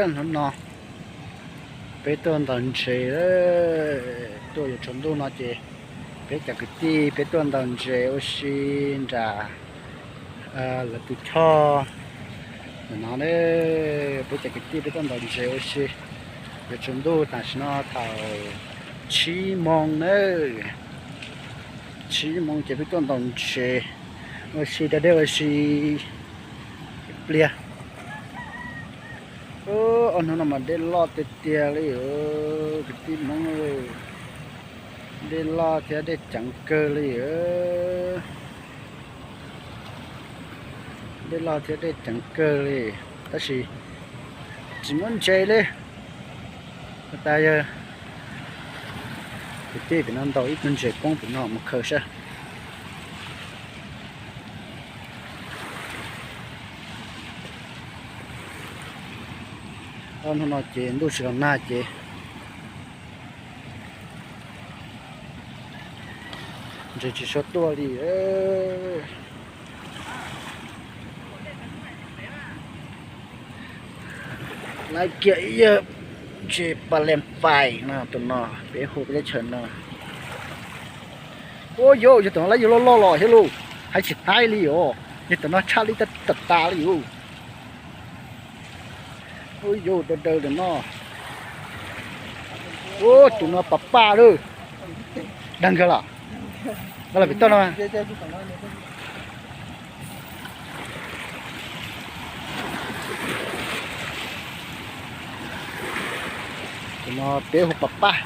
Hnub no peb tuaj ntaus ntses, tuaj yuav tsaus ntuj no ces peb cov kwv tij peb tuaj ntaus ntses ua si nram lawv tus choj ntawm no. Peb cov kwv tij peb tuaj ntaus ntses ua si yuav tsaus ntuj, tam sim no thaum tsib moos na, tsib moos ces peb tuaj ntaus ntses ua si da dej ua si ib pliag. Ob hnub no mas dej loj tiag tiag li os kwv tij Hmoob, dej loj thiab dej ceev kawg li. Dej loj thiab dej ceev kawg li, tab sis tsis muaj ntses li. Ua tas yog kwv tij pem no ntaus ib tug ntses poob pem no mus khaws saib. Ob hnub no ces ntuj tsis los nag ces ntses tsis tshua tuaj li. Laiv kiag ib yawg ntses pas lees fais no, tus no peb hu peb teb chaws no. Ua yog, yog tus no laiv yug loj loj los thiab lauj, hais tsis thaij li os, yog tus no tshaj li tas tas li os. Ua yog, daws daws lawm no. Ua tus no pas paj lawm. Dag nkag los, nkag los pem toj no. Tus no peb hu pas paj.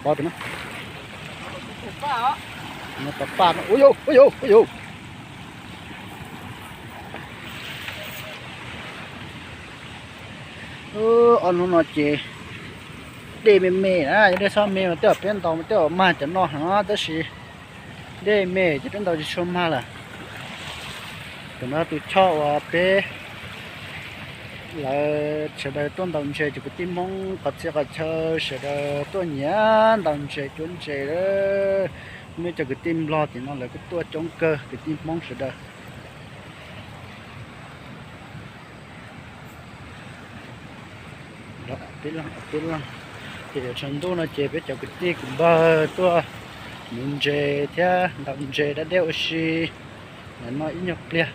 Pov tus no, tus no pas paj no. Ua yog, ua yog, ua yog. Ob hnub no ces dej me me na, yog dej txhob me mas tej zaum peb ntaus mas tej zaum mag cov no heev, tab sis dej me ces peb ntaus tsis tshua mag lawm. Tus no tus choj uas peb lawv sawv daws tuaj ntaus ntses, cov kwv tij Hmoob qhov txhia qhov chaw sawv daws tuaj nyiam ntaus ntses cuab ntses. Muaj ib co kwv tij Nplog tim no lawv kuj tuaj coob kawg, kwv tij Hmoob sawv daws. Peb leeg, ces yuav tsaus ntuj no ces peb cov kwv tij kwv npawg tuaj nuv ntses thiab ntaus ntses da dej ua si ntawm no ib nyuag pliag.